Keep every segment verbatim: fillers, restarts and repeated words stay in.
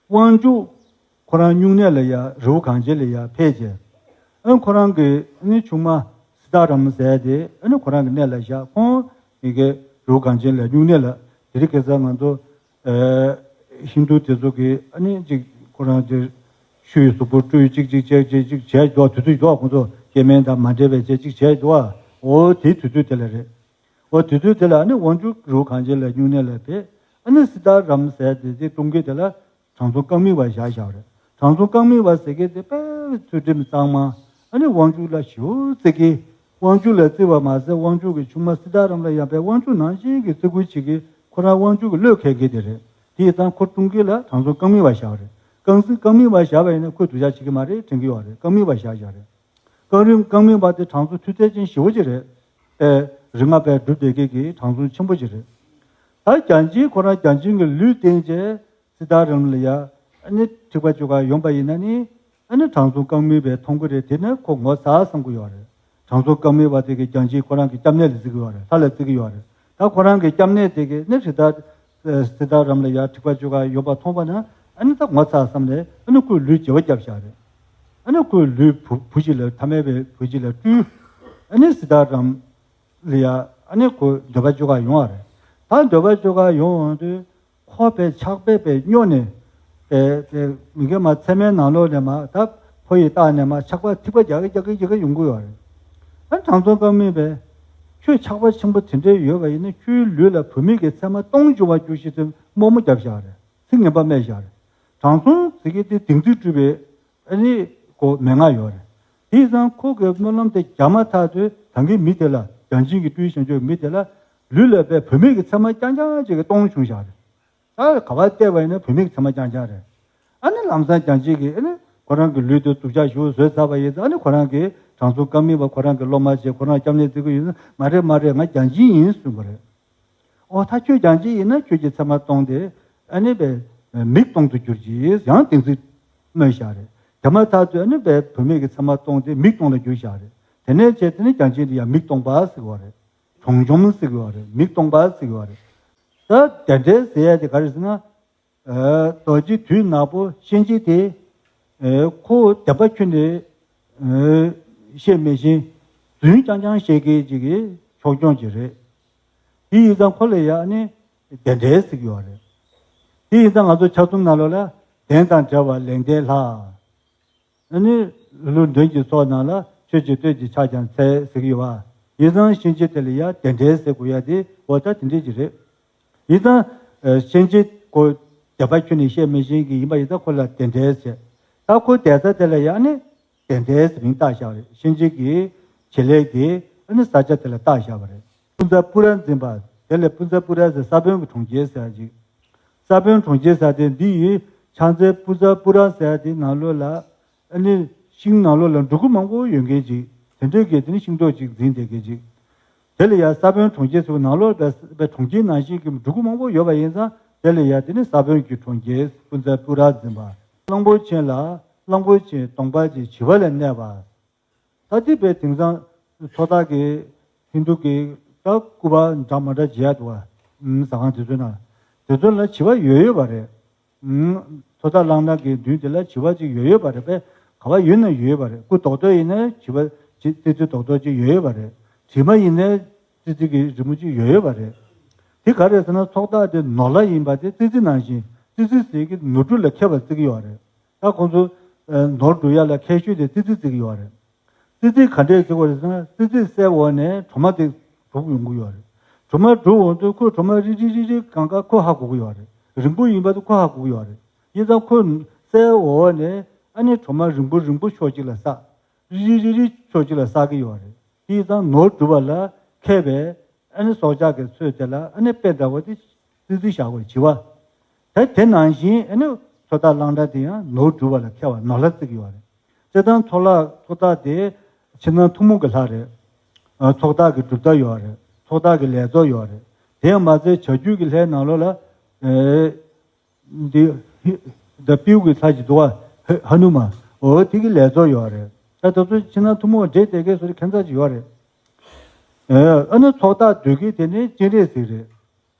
དབང་ཕྱུག་ཁོ་རང་སྨྱུང་གནས་ལ་ཡ་རི་བོ་གངས་ཅན་ལ་ཡ་ཕེབས་བྱས། ཨ་ཁོ་རང་གི་ཨ་ནི་ཆུང་མ་སི་ཏཱ་རམ་ཟེར་དེ་ཨ་ནི་ཁོ་རང་གི་གནས་ལ་བཞག་ཁོང་མི་གའི་རི་བོ་གངས་ཅན་ལ་སྨྱུང་གནས་ལ། དེ་རིང་ཁ་སང་ང་ཚོ་ཨ་ཧིན་རྡུ་དེ་ཚོ་གི་ཨ་ནི་ཅིག་ཁོ་རང་དེ་ཤུལ་གཟུགས་པོ་སྤྲུལ་ཅིག་ཅིག་བྱས་བྱས་ཅིག་བྱས་འདུག་དུས་ཚོད་འདུག་ཁོང་ཚོ་སྐྱེ་དམན་དང་མ་འདྲེས་པའི་བྱས་ཅིག་བྱས་འདུག་འོ་དེའི་དུས་ཚོད་དེ་ལ་རེད། འོ་དུས་ཚོད་དེ་ལ་ཨ་ནི་དབང་ཕྱུག་རི་བོ་གངས་ཅན་ལ་སྨྱུང་གནས་ལ་ཕེབས། ཨ་ནི་སི་ཏཱ་རམ་ཟེར་དེ་དེ་ཀྲུང་གོའི་དེ་ལ་དྲང་སྲོང་རྐང་མིག་པ་བཞག་བཞག་པ་རེད། དྲང་སྲོང་རྐང་མིག་པ་ཟེར་མཁན་དེ་དཔེ་ཚུལ་ཁྲིམས་གཙང་མ། ཨ་ནི་དབང་ཕྱུག་ལ་ཞེ་པོ་བརྩི་གི། དབང་ཕྱུག་ལ་བརྩི་བ་མ་ཟད་དབང་ཕྱུག་གི་ཆུང་མ་སི་ཏཱ་རམ་ལ་ཡང་དཔེ་དབང་ཕྱུག་ནང་བཞིན་གྱི་བརྩི་བཀུར་བྱེད་ཀྱི། ཁོ་རང་དབང་ཕྱུག་གི་བློས་འཁེལ་མཁན་དེ་རེད། དེ་ཡིན་ཙང་ཁོ་ཀྲུང་གོ་ལ་དྲང་སྲོང་རྐང་མིག་པ་བཞག་པ་རེད། རྐང་སྲིན་རྐང་མིག་པ་བཞག་པ་ཡིན་ན་ཁོས་སྡུག་ཅག་བྱེད་ཀྱི་མ་རེད་དྲན་གྱི་ཡོད་རེད། རྐང་མིག་པ་བཞག་བཞག་རེད། རྐང་རིམ་རྐང་མིག་པ་དེ་དྲང་སྲོང་མཐུ་རྩལ་ཅན་ཞེ་པོ་ཅིག་རེད། ཨེ། རིག་སྔགས་པས་སྒྲུབ་བསྡད་མཁན་གྱི་དྲང་སྲོང་ཆེན་པོ་ཅིག་རེད། ད་བརྒྱ་བྱིན་ཁོ་རང་བརྒྱ་བྱིན་གྱི་ལུས་བསྟན་བྱས་སི་ཏཱ་རམ་ལ་ཡ་ཨ་ནི་འཁྲིག་པ་བཅུག་ག་ཡོང་པ་ཡིན་ན་ནི། ཨ་ནི་དྲང་སྲོང་རྐང་མིག་པས་མཐོང་གི་རེད། དེ་ནས་ཁོ་ངོ་ཚ་བསམ་གི་ཡོད་རེད། དྲང་སྲོང་རྐང་མིག་པ་དེ་གིས་བརྒྱ་བྱིན་ཁོ་རང་གི་སྐྱབས་གནས་ལ་བརྩི་གི་ཡོད་རེད། ལྷ་ལ་བརྩི་གི་ཡོད་རེད། ད་ཁོ་རང་གི་སྐྱབས་གནས་དེ་གིས་ནི་སི་ཏཱ་སི་ཏཱ་རམ་ལ་ཡ་འཁྲིག་པ་བཅུག་ག་ཡོང་པ་མཐོང་པ་ན་ཨ་ནི་ད་ངོ་ཚ་བསམ་ནས་ཨ་ནི་ཁོས་ལུས་བརྗེ་བོ་བརྒྱབ་བཞག་རེད། ཨ་ནི་ཁོས་ལུས་བུ་བུ་ཞིག་ལ་ཐ་མལ་པའི་བུ་ཞིག་ལ་སྤྲུལ། ཨ་ནི་སི་ཏཱ་རམ་ལ་ཡ་ཨ་ནི་ཁོ་འདོད་པ་བཅུག་ག་ཡོང་བ་རེད། ད་འདོད་པ་བཅུག་ག་ཡོང་འོང་དུས་ཁོ་པའི་ཕྱག་དཔེ་པའི་སྨྱོ་ནས་པའི་པའི་མི་དགེ་མ་ཚད་མའི་ནང་ལོགས་ནས་མ་ད་ཕོ་ཡི་རྟགས་ནས་མ་ཆགས་པ་ཐིགས་པ་རྒྱག་གི་རྒྱག་གི་རྒྱག་གི་ཡོང་གི་ཡོད་རེད། ཨ་དྲང་སྲོང་རྐང་མིག་པས་ཁྱོད་ཆགས་པ་ཆེན་པོ་དེ་འདྲའི་ཡོད་པ་ཡིན་ན་ཁྱོའི་ལུས་ལ་བུད་མེད་ཀྱི་མཚན་མ་སྟོང་འབྱུང་བར་གྱུར་ཞེས་ཚིག་རྨོག་མོ་བརྒྱབ་བཞག་རེད། ཚིག་ངན་པ་སྨྲས་བཞག་རེད། དྲང་སྲོང་ཟེར་མཁན་དེ་བདེན་ཚིག་སྤྲུལ་པའི་ཨ་ནི་ཁོ་མན་ངག་ཡོད་རེད། དེ་ཙང་ཁོ་གི་སྨོན་ལམ་དེ་བརྒྱབ་མ་ཐག་ཏུ་ད་གིན་མི་དེ་ལ་བརྒྱ་བྱིན་གྱིས་སྤྲུལ་བཞིན་བྱོན་མི་དེ་ལ་ལུས་ལ་དཔེ་བུད་མེད་ཀྱི་མཚན་མ་རྐྱང་རྐྱང་ཅིག་གི་སྟོང་བྱུང་བཞག་རེད། ད་ག་བ་བལྟས་པ་ཡིན་ན་བུད་མེད་ཀྱི་མཚན་མ་རྐྱང་རྐྱང་རེད། ཨ་ནི་ལམ་སང་བརྒྱ་བྱིན་གྱིས་ཨ་ནི་ཁོ་རང་གི་ལུས་དེ་སྡུག་ཅག་ཞེ་པོ་བཟོས་ཚར་བ་ཡིན་ཙང་ཨ་ནི་ཁོ་རང་གིས་དྲང་སྲོང་རྐང་མིག་པ་ཁོ་རང་གི་སློབ་མ་བྱས་ཁོ་རང་སྐྱབས་གནས་བརྩི་གི་ཡོད་ན་མ་རེད་མ་རེད་ང་བརྒྱ་བྱིན་ཡིན་གསུངས་པ་རེད། ཨོ་ད་ཁྱོད་བརྒྱ་བྱིན་ཡིན་ན་ཁྱོད་ཀྱི་མཚན་མ་སྟོང་དེ་ཨ་ནི་པའི་མིག་སྟོང་དུ་གྱུར་ཅིག་ཡང་བདེན་ཚིག་སྨྲས་བཞག་རེད། དེ་མ་ཐག་ཏུ་ཨ་ནི་པའི་བུད་མེད་ཀྱི་མཚན་མ་སྟོང་དེ་མིག་སྟོང་ལ་གྱུར་བཞག་རེད། དེ་ནས་བྱས་དེ་ནི་བརྒྱ་བྱིན་དེ་ཡང་མིག་སྟོང་པ་ཟེར་གི་ཡོད་རེད། གྲོང་འཇོམས་ཟེར་གི་ཡོད་རེད། མིག་སྟོང་པ་ཟེར་གི་ཡོད་རེད། ད་དེ་འདྲའི་ཟེར་ཡ་དེ་ག་རེ་ཟེར་ན། ཨ་རྡོ་རྗེ་དུས་ནག་པོ་གཤིན་རྗེ་དེ། ཨེ་ཁོ་བདེན་པ་ཁྱོན་ནས་ཨེ་བཤད་མི་ཤེས། རྫུན་རྐྱང་རྐྱང་བཤད་མཁན་ཅིག་གི་ཕྱོགས་སྐྱོང་ཅིག་རེད། དེ་ཡིན་ཙང་ཁོ་ལ་ཡ་ནི་བདེན་བྲལ་ཟེར་གྱི་ཡོད་རེད། དེ་ཡིན་ཙང་ང་ཚོ་ཆ་རྩོམ་ནང་ལོགས་ལ་བདེན་དང་བྲལ་བ་ལེགས་ལྡན་ལྷ། ཨ་ནི་ལྷུན་པོ་མདུན་གྱི་ཚོགས་རྣམས་ལ་ཆོས་ཀྱི་སྟོད་ཀྱི་ཕྱག་ཀྱང་འཚལ་ཟེར་གྱི་ཡོད་པ། ཡིན་ཙང་གཤིན་རྗེ་དེ་ལ་ཡ་བདེན་བྲལ་ཟེར་དགོས་ཡ་དེ་འོ་ད་དེ་འདྲས་ཅིག་རེད། ཡིན་ཙང་ཨ་གཤིན་རྗེ་ཁོ་བདེན་པ་ཁྱོན་ནས་བཤད་མི་ཤེས་མཁན་ཡིན་པ་ཡིན་ཙང་ཁོ་ལ་བདེན་བྲལ་ཟེར། ད་ཁོ་བསྡད་ས་དེ་ལ་ཡ་ནི་བདེན་བྲལ་ཟེར་མིང་བཏགས་བཞག་པ་རེད། གཤིན་རྗེ་གི་བྱེད་ལས་ཀྱི་ཨ་ནི་ས་ཆ་དེ་ལ་བཏགས་བཞག་པ་རེད། པུན་ཚ་པུ་ར་འཛིན་པ་དེ་ལ་པུན་ཚ་པུ་ར་ཟེར་ས་བོན་གྱི་གྲོང་ཁྱེར་ཟེར་ཡ་ཅིག་ས་བོན་གྲོང་ཁྱེར་ཟེར་དེ་འདི་ཡི་ཕྱག་མཚལ་པུན་ཚ་པུ་ར་ཟེར་དེ་ནང་ལོགས་ལ་ཨ་ནི་ཤིང་ནང་ལོགས་ལ་འབྲུ་གུ་མང་པོ་ཡོད་མཁན་ཅིག་དེ་འདྲའི་གི་དེ་ནི་ཤིང་ཏོག་ཅིག་འཛིན་བསྡད་མཁན་ཅིག་དེ་ལ་ཡ་ས་བོན་གྲོང་ཁྱེར་ཟེར་བའི་ནང་ལོགས་ལ་པའི་གྲོང་ཁྱེར་ནང་བཞིན་གྱི་འབྲུ་གུ་མང་པོ་ཡོད་པ་ཡིན་ཙང་དེ་ལ་ཡ་དེ་ནི་ས་བོན་གྱི་གྲོང་ཁྱེར་པུན་ཚ་པུ་ར་འཛིན་པ། གླང་པོ་ཆེ་ལ་གླང་པོ་ཆེའི་གདོང་པ་ཅིག་བྱི་བ་ལ་གནས་པ། ད་ལྟའི་བའི་དེང་སང་ཚོགས་བདག་གི་ཧིན་རྡུ་གི་ད་སྐུ་པར་འདྲ་མ་འདྲ་བརྗེ་ཡ་འདུག་བ། ཟ་ཁང་དེ་ཚོའི་ནང་དེ་ཚོ་ལ་བྱི་བ་ཡོད་ཡོད་པ་རེད། ཚོགས་བདག་གླང་ནག་གི་མདུན་དེ་ལ་བྱི་བ་ཅིག་ཡོད་ཡོད་པ་རེད་པས། ག་བ་ཡོད་ན་ཡོད་ཡོད་པ་རེད། སྐུ་རྡོག་རྡོག་ཡིན་ན་བྱི་བ་ཅིག་ཙི་ཙི་རྡོག་རྡོག་ཅིག་ཡོད་ཡོད་པ་རེད། དྲི་མ་ཡིན་ན་ཙི་ཙི་གི་རི་མོ་ཅིག་ཡོད་ཡོད་པ་རེད། དེ་ག་རེ་ཟེར་ན་ཚོགས་བདག་དེ་ནོར་ལྷ་ཡིན་པ་དེ་ཙི་ཙི་ནང་བཞིན་ཙི་ཙི་ཟེར་གི་ནོར་འབྲུ་ལ་མཁས་པ་བརྩི་གི་ཡོད་རེད། ད་ཁོང་ཚོ་ནོར་འབྲུ་ཡ་ལ་མཁས་ཤོས་དེ་ཙི་ཙི་བརྩི་གི་ཡོད་རེད། ཙི་ཙི་ག་འདྲས་བརྩི་བ་རེད་ཟེར་ན་ཙི་ཙི་སའི་འོག་ནས་གྲོ་མ་དེ་སྒྲུག་ཡོང་གི་ཡོད་རེད། གྲོ་མ་སྒྲུག་འོང་དུས་ཁོས་གྲོ་མ་རིལ་རིལ་རིལ་རིལ་གང་ག་ཁོས་ཧ་གོ་གི་ཡོད་རེད། རིང་པོ་ཡིན་པ་དེ་ཁོས་ཧ་གོ་གི་ཡོད་རེད། ཡིན་ཙང་ཁོས་སའི་འོག་ནས་ཨ་ནི་གྲོ་མ་རིང་པོ་རིང་པོ་ཕྱོགས་གཅིག་ལ་བསགས། རིལ་རིལ་རིལ་རིལ་ཕྱོགས་གཅིག་ལ་བསགས་ཀྱི་ཡོད་རེད། དེ་ཡིན་ཙང་ནོར་སྒྲུབ་པ་ལ་མཁས་པའི་ཨ་ནི་སྲོག་ཆགས་ཀྱི་ཚོད་དེ་ལ་ཨ་ནི་དཔེ་འདྲ་བོ་དེ་ཙི་ཙི་བཞག་དགོས་བྱི་བ། ད་དེ་ནང་བཞིན་ཨ་ནི་ཚོགས་བདག་གླང་ནག་དེ་ཡང་ནོར་སྒྲུབ་པ་ལ་མཁས་པ་ནོར་ལྷ་བརྩི་གི་ཡོད་རེད། སྤྱིར་བཏང་ཚོགས་ལ་ཚོགས་བདག་དེ་ཕྱི་ནང་ཐུན་མོང་གི་ལྷ་རེད། ཨ་ཚོགས་བདག་གི་གྲུབ་མཐའ་ཡོད་རེད། ཚོགས་བདག་གི་ལས་ཚོགས་ཡོད་རེད། དེ་ཡང་མ་ཚད་བྱ་རྒྱུད་ཀྱི་ལྷའི་ནང་ལོགས་ལ་ཨེ། འདི་ཧི་ད་པིའུ་གི་ལྷ་ཞིག་འདུག་བ། ཧ་ཧ་ནུ་མ། འོ་དེ་གི་ལས་ཚོགས་ཡོད་རེད། ད་དེ་ཚོ་ཕྱི་ནང་ཐུན་མོང་འདྲེས་བསྡད་མཁན་སོགས་ཀྱི་ཁྱད་མཚར་ཅིག་ཡོད་རེད། ཨེ་ཨ་ནི་ཚོགས་བདག་སྡོད་གི་དེ་ནི་སྤྱན་རས་གཟིགས་རེད།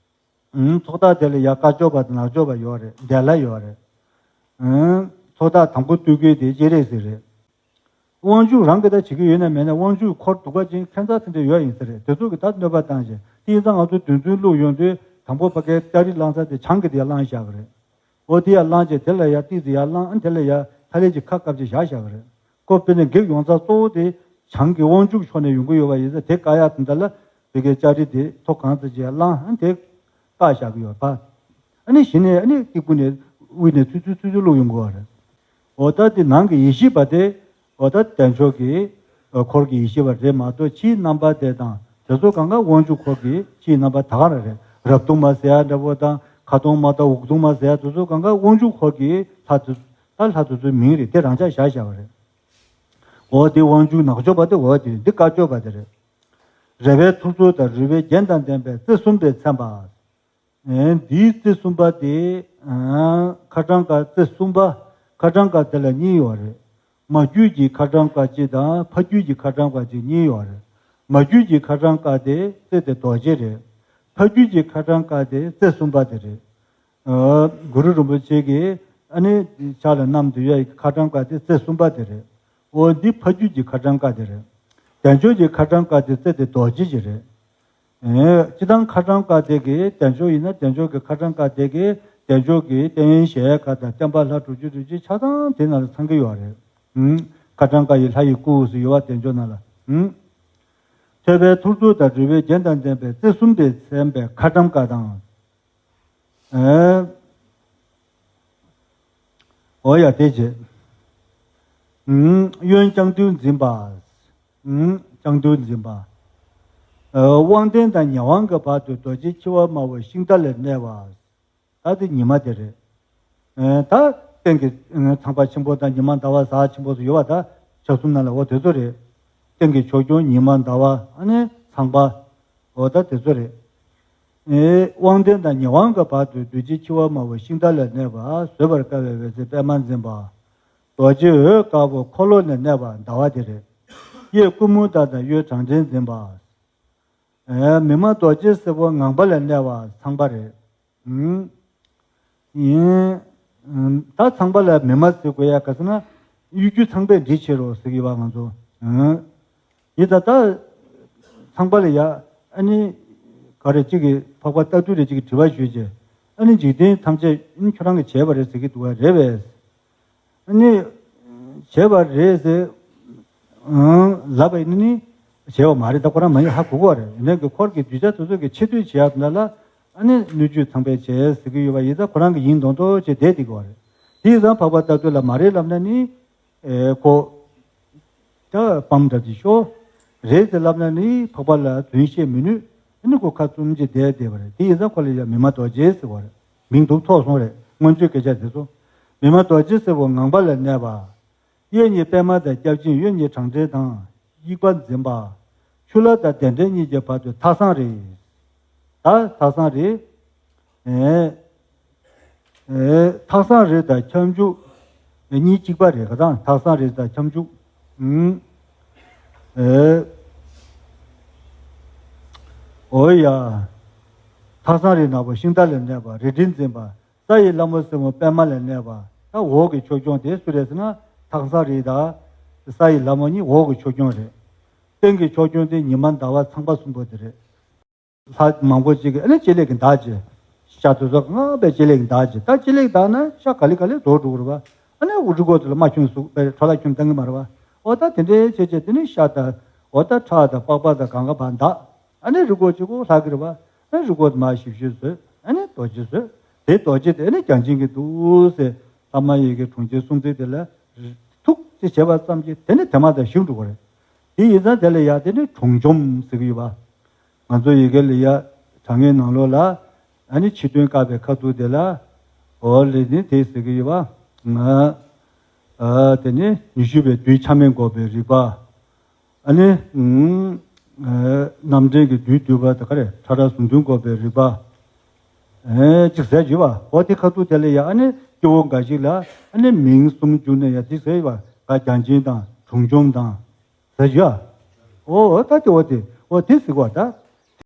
ཨུམ་ཚོགས་བདག་དེ་ལ་ཡ་དཀར་ཕྱོགས་པ་དང་ནག་ཕྱོགས་པ་ཡོད་རེད། འདན་ལྷ་ཡོད་རེད། ཚོགས་བདག་དང་པོ་གཏོད་མཁན་དེ་སྤྱན་རས་གཟིགས་རེད། དབང་ཕྱུག་རང་གིས་ད་བྱེད་ཀྱི་ཡོད་ན་མེད་ན་དབང་ཕྱུག་འཁོར་གདུག་པ་ཅན་ཁྱད་མཚར་དེ་འདྲ་ཡོད་ཡིན་ས་རེད། དེ་ཚོ་གིས་ད་གནོད་པ་བཏང་བྱས། དེ་ཡིན་ཙང་ང་ཚོ་རྡུལ་ཚོན་བླུགས་ཡོང་དུས་དང་པོ་ཕ་གའི་ལྕགས་རི་བླངས་ས་དེ་བྱང་གི་དེ་ཡར་བླངས་བཞག་གི་རེད། འོ་དེ་ཡར་བླངས་བྱས་དེ་ལ་ཡར་ཏིག་ཙི་ཡར་བླངས། ཨ་དེ་ལ་ཡར་ཧ་ལས་ཀྱི་ཁ་བཀབ་བྱས་བཞག་བཞག་གི་རེད། ཁོ་དཔེར་ན་བགེགས་ཡོངས་རྫོགས་གཙོ་བོ་དེ་བྱང་གི་དབང་ཕྱུག་ཕྱོགས་ནས་ཡོང་གི་ཡོད་པ་ཡིན་ཙང་དེ་བཀག་ཡག་དེ་འདྲ་ལ་ཕ་གའི་ལྕགས་རི་དེ་མཐོ་གང་ཙམ་ཅིག་ཡར་བླངས། ཨ་དེ་བཀག་བཞག་གི་ཡོད་པ། ཨ་ནི་གཞི་ནས་ཨ་ནི་སྟེགས་བུ་ནས་དབུས་ནས་ཚུར་ཚུར་ཚུར་ཚུར་བླུགས་ཡོང་གི་ཡོད་རེད། འོ་ད་དེ་ནང་གི་ཡེ་ཤེས་པ་དེ་འོ་ད་བདེ་མཆོག་གི་འཁོར་གྱི་ཡེ་ཤེས་པ་རེད་མ་གཏོགས་ཕྱིའི་རྣམ་པ་དེ་དང་དེ་ཚོ་གང་ག་དབང་ཕྱུག་འཁོར་གྱི་ཕྱིའི་རྣམ་པ་ད་ག་རང་རེད། རབ་གདུང་མ་ཟེར་ཡ་འདྲ་པོ་དང་ཁ་གདོང་མ་དང་འུག་གདུང་མ་ཟེར་ཡ་དེ་ཚོ་གང་ག་དབང་ཕྱུག་འཁོར་གྱི་ལྷ་དེ་ད་ལྷ་དེ་ཚོའི་མིང་རེད། དེ་རང་འཇགས་བཞག་བཞག་པ་རེད། འོ་དེ་དབང་ཕྱུག་ནག་ཕྱོགས་པ་དེ་འོ་དེ་རེད། འདི་དཀར་ཕྱོགས་པ་དེ་རེད། རལ་པའི་ཐོར་ཚུགས་དང་རུས་པའི་རྒྱན་དང་ལྡན་པའི་རྩེ་གསུམ་པས་མཚན་པ། ཨེ་འདིའི་རྩེ་གསུམ་པ་དེ་ཨ་ཁ་གྲངས་ཀ་རྩེ་གསུམ་པ། ཁ་གྲངས་ཀ་དེ་ལ་གཉིས་ཡོད་རེད། མ་རྒྱུད་ཀྱི་ཁ་གྲངས་ཀ་གཅིག་དང་ཕ་རྒྱུད་ཀྱི་ཁ་གྲངས་ཀ་གཅིག་གཉིས་ཡོད་རེད། མ་རྒྱུད་ཀྱི་ཁ་གྲངས་ཀ་དེ་རྩེ་དེ་རྡོ་རྗེ་རེད། ཕ་རྒྱུད་ཀྱི་ཁ་གྲངས་ཀ་དེ་རྩེ་གསུམ་པ་དེ་རེད། ཨ་གུ་རུ་རིན་པོ་ཆེ་གིས་ཨ་ནི་ཕྱག་ལ་བསྣམས་བསྡད་ཡག་གི་ཁ་གྲངས་ཀ་དེ་རྩེ་གསུམ་པ་དེ་རེད། འོ་འདི་ཕ་རྒྱུད་ཀྱི་ཁ་གྲངས་ཀ་དེ་རེད། བདེ་མཆོག་གི་ཁ་གྲངས་ཀ་དེ་རྩེ་དེ་རྡོ་རྗེ་ཅིག་རེད། ཨེ་སྤྱིར་བཏང་ཁ་གྲངས་ཀ་དེ་གི་བདེ་མཆོག་ཡིན་ན་བདེ་མཆོག་གི་ཁ་གྲངས་ཀ་དེ་གི་བདེ་མཆོག་གི་རྟེན་གཞལ་ཡས་ཁང་དང་བསྟན་པ་ལྷ་དྲུག་ཅུ་རེ་གཅིག་ཆ་ཚང་དེ་ནང་ལ་ཚང་གི་ཡོད་རེད། ཨུམ། ཁ་གྲངས་ཀ་ཡི་ལྷ་ཡི་སྐུ་ཟེར་ཡོད་པ་བདེ་མཆོག་ནང་ལ། ཨུམ། ཐོད་པའི་ཐོར་ཚུགས་དང་རུས་པའི་རྒྱན་དང་ལྡན་པའི་རྩེ་གསུམ་པས་མཚན་པའི་ཁ་གྲངས་ཀ་དང་། ཨེ། འོ་ཡ་དེ་རྗེས། ཨུམ། གཡོན་ལྕགས་མདུད་འཛིན་པ། ཨུམ། ལྕགས་མདུད་འཛིན་པ། ཨ་དབང་ལྡན་དང་ཉེ་དབང་གི་བར་དུ་རྡོ་རྗེ་འཆི་བ་དམར་པོ་ཤིང་རྟ་ལ་གནས་པ། ད་དེ་ཉི་མ་དེ་རེད། ཨེ་ད་སྟེང་གི་ཨེ་ཚངས་པ་ཆེན་པོ་དང་ཉི་མ་ཟླ་བ་གཟའ་ཆེན་པོ་སུ་ཡོད་པ་ད་ཆ་གསུམ་ནང་ལ་འོ་དེ་ཚོ་རེད། སྟེང་གི་ཕྱོགས་སྐྱོང་ཉི་མ་ཟླ་བ་ཨ་ནི་ཚངས་པ། འོ་ད་དེ་ཚོ་རེད། ཨེ་དབང་ལྡན་དང་ཉེ་དབང་གི་བར་དུ་རྡོ་རྗེ་འཆི་བ་དམར་པོ་ཤིང་རྟ་ལ་གནས་པ། བཟོད་པར་དཀའ་བའི་འོད་ཟེར་པད་མ་འཛིན་པ། རྡོ་རྗེ་འོད་དཀར་པོ་འཁོར་ལོ་ལ་གནས་པ་ཟླ་བ་དེ་རེད། གཡས་ཀུ་མུ་ད་དང་གཡོན་བྲང་ཕྲེང་འཛིན་པ། ཨེ་མི་མ་རྡོ་རྗེ་སེར་པོ་ངང་པ་ལ་གནས་པ་ཚངས་པ་རེད། ཨུམ། ཡིན། ཨུམ། ད་ཚངས་པ་ལ་མི་མ་ཟེར་དགོས་ཡ་ག་ཟེར་ན། གཡོ་སྒྱུ་ཚངས་པས་འདྲི་བྱེད་རོ་ཟེར་གྱི་ཡོད་པ་ང་ཚོ། ཨུམ། ཡིན་ད་ད། ཚངས་པ་ལ་ཡ། ཨ་ནི། ག་རེ་གཅིག་གིས་འཕགས་པ་རྟ་ཐུལ་རེ་གཅིག་གིས་དྲི་བ་ཞུས་རྗེས། ཨ་ནི་འཇིག་རྟེན་ཐམས་ཅད་ཨ་ནི་ཁྱོད་རང་གིས་བྱས་པ་རེད་ཟེར་གྱི་འདུག་བ་རེད་པས། ཨ་ནི། བྱས་པ་རེད་ཟེར། ཨང་། ལབ་པ་ཡིན་ན་ནི། བྱས་པ་མ་རེད། ད་ཁོ་རང་མ་ཡིན་ཧ་གོ་གི་རེད། ཡིན་ནའི་གི་འཁོར་གྱི་གདུལ་བྱ་དེ་ཚོ་གི་ཆེ་བསྟོད་བྱེད་ཡག་འདྲ་ལ། ཨ་ནི་སྣོད་བཅུད་ཚངས་པས་བྱས་ཟེར་གྱི་ཡོད་པ་ཡིན་ཙང་ཁོ་རང་གི་ཡིན་མདོག་མདོག་བྱས་བསྡད་བསྡད་ཀྱི་ཡོད་རེད། དེ་ཡིན་ཙང་འཕགས་པ་རྟ་ཐུལ་ལ་མ་རེད་ལབ་ན་ནི། ཨེ་ཁོ། ད་སྤམ་འདྲ་ཅིག་ཤོར། རེད་ཟེར་ལབ་ན་ནི་འཕགས་པ་ལ་རྫུན་བཤད་མི་ནུས། ཨ་ནི་ཁོ་ཁ་བཙུམ་བྱས་བསྡད་བསྡད་པ་རེད། དེ་ཡིན་ཙང་ཁོ་ལ་ཡ་མི་མ་རྡོ་རྗེ་ཟེར་བ་རེད། མིང་སྡུག་ཐོགས་སོང་རེད། སྔོན་བརྗོད་སྐད་ཆ་དེ་ཚོ། མི་མ་རྡོ་རྗེ་སེར་པོ་ངང་པ་ལ་གནས་པ། གཡས་གཉིས་པད་མ་དང་སྐྱབས་སྦྱིན། གཡོན་གཉིས་བྲང་ཕྲེང་དང་དབྱིག་པ་འཛིན་པ། ཆུ་ལྷ་དང་གདན་འདྲེན་གཉིས་ཀྱི་བར་དུ་ཐག་བཟང་རེད། ད་ཐག་བཟང་རེད། ཨེ། ཨེ། ཐག་བཟང་རེད་དང་ཁྱབ་འཇུག་གཉིས་གཅིག་པ་རེད་ག་དང་། ཐག་བཟང་རེད་དང་ཁྱབ་འཇུག་ཨུམ། ཨེ། འོ་ཡ། ཐག་བཟང་རེད་ནག་པོ་ཤིང་རྟ་ལ་གནས་པ། རལ་གྲི་འཛིན་པ། ས་ཡི་ལྷ་མོ་སེར་མོ་པད་མ་ལ་གནས་པ། ད་འོག་གི་ཕྱོགས་སྐྱོང་དེ་སུ་རེད་ཟེར་ན། ཐག་བཟང་རེད་ད། ས་ཡི་ལྷ་མོ་གཉིས་འོག་གི་ཕྱོགས་སྐྱོང་རེད། སྟེང་གི་ཕྱོགས་སྐྱོང་དེ་ཉི་མ་ཟླ་བ་ཚངས་པ་གསུམ་པོ་དེ་རེད། ལྷ་མང་པོ་ཅིག་གིས་ཨ་ནི་ལྕེ་ལེགས་ཀྱི་མདའ་བྱས། ཤ་དུ་ཟོག་ངང་པའི་ལྕེ་ལེགས་ཀྱི་མདའ་བྱས། ད་ལྕེ་ལེགས་མདའ་ན་ཤ་ག་ལེ་ག་ལེ་རྡོ་འགྲོ་གི་རེད་པ། ཨ་ནི་འུ་རི་མགོ་དེ་ལ་མ་ཁྱུང་ཟུག་པའི་ཁྲོ་ལ་ཁྱུང་བཏང་གི་མ་རེད་པ། འོ་ད་དེ་འདྲའི་བྱས་བྱས་དེ་ནི་ཤ་དང་། འོ་ད་ཁྲག་དང་པགས་པ་དང་གང་ག་བ་འདག་ཨ་ནི་རི་མགོ་གཅིག་པོ་ལྷག་གི་རེད་པ། ཨ་ནི་རི་མགོ་དེ་མ་ཞིབ་ཞིབ་བཟོས། ཨ་ནི་རྡོ་རྗེ་བཟོས། དེ་རྡོ་རྗེ་དེ་ཨ་ནི་རྒྱང་ཆེན་གྱི་འདུག་ཟེར། ལྷ་མ་ཡི་གེ་དྲུང་ཆེན་སུམ་བརྩེགས་དེ་ལ་ཐུག་ཅེས་བྱས་པ་ཙམ་གྱིས་དེ་ནི་དེ་མ་ཐག་ཞིག་འགྲོ་གི་རེད། དེ་ཡིན་ཙང་དེ་ལ་ཡ་དེ་ནི་གྲོང་འཇོམས་ཟེར་གྱི་ཡོད་པ། ང་ཚོ་ཡི་གེ་ལ་ཡ་དྲང་ངེས་ནང་ལོགས་ལ་ཨ་ནི་ཕྱི་དོན་བཀག་པའི་ཁ་ཐུག་དེ་ལ། འོ་ལེ་ནི་དེ་ཟེར་གྱི་ཡོད་པ། ང་། ཨ་དེ་ནི་ཉི་ཤུ་པའི་བདུད་ཆ་མེད་འགོག་པའི་རིག་པ། ཨ་ནི། ཨུམ། ཨ་རྣམ་འདྲེན་གྱི་བདུད་འདུལ་བ་དང་ག་རེ་ཕྲ་རགས་ཟུང་འདུལ་འགོག་པའི་རིག་པ། ཨེ་ཅིག་ཟེར་གྱི་ཡོད་པ། འོ་དེ་ཁ་ཐུག་དེ་ལ་ཡ་ཨ་ནི་སྐྱེ་བོ་འགའ་ཞིག་ལ་ཨ་ནི་མིང་གསུམ་བསྒྱུར་ནས་ཡ་དེ་ཟེར་བ་ག་རྒྱང་ཆེན་དང་གྲོང་འཇོམས་དང་ཟེར་གྱི་ཡོད། འོ་འོ་ད་དེ་འོ་དེ་འོ་དེ་ཟེར་བ་ད།